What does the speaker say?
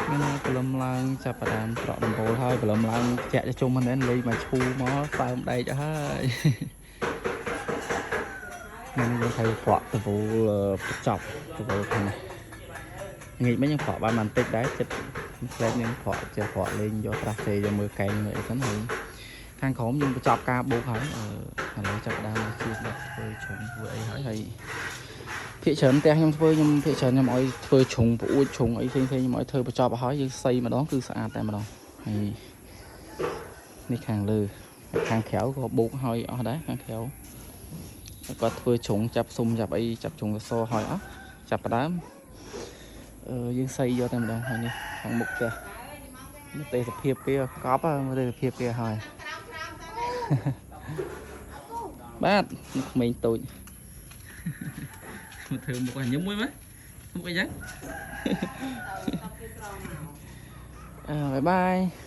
មានព្រលឹមឡើងចាប់ផ្ដើមប្រក់ដំបូលហើយព្រលឹមឡើងចាក់ជុំមែនលេងមកឈូមកសើមដែកហើយ ថ្ងៃនេះយើងត្រូវប្រក់ដំបូលបញ្ចប់ដំបូលខាងនេះងាកមិញយើងប្រក់បានបន្តិចដែរចិត្តផ្លែយើងប្រក់ចេះប្រក់លេងយកត្រាស់សេយកមើលកែងមើលអីសិនហើយខាងក្រោមយើងបញ្ចប់ការបូកហើយអឺឥឡូវចាប់ផ្ដើមជាស្ដាប់ធ្វើជ្រុងធ្វើអីហើយហើយភាគច្រើនផ្ទះខ្ញុំធ្វើខ្ញុំភាគច្រើនខ្ញុំឲ្យធ្វើជ្រុងប្អួចជ្រុងអីផ្សេងៗខ្ញុំឲ្យធ្វើបញ្ចប់ឲ្យហើយយើងសីម្ដងគឺស្អាតតែម្ដងហើយនេះខាងលើខាងក្រៅក៏បូកហើយអស់ដែរខាងក្រៅ គាត់ធ្វើជ្រុងចាប់សុំចាប់អីចាប់ជ្រុងសសរហើយអស់ចាប់ផ្ដើមអឺយើងសៃយកតែម្ដងហើយនេះខាងមុខផ្ទះមើលទេសភាពគេកប់មើលទេសភាពគេហើយ បាទនេះក្មេងតូចមកធ្វើមុខឲ្យញឹមមួយមើលមុខអីចឹង អឺbye bye.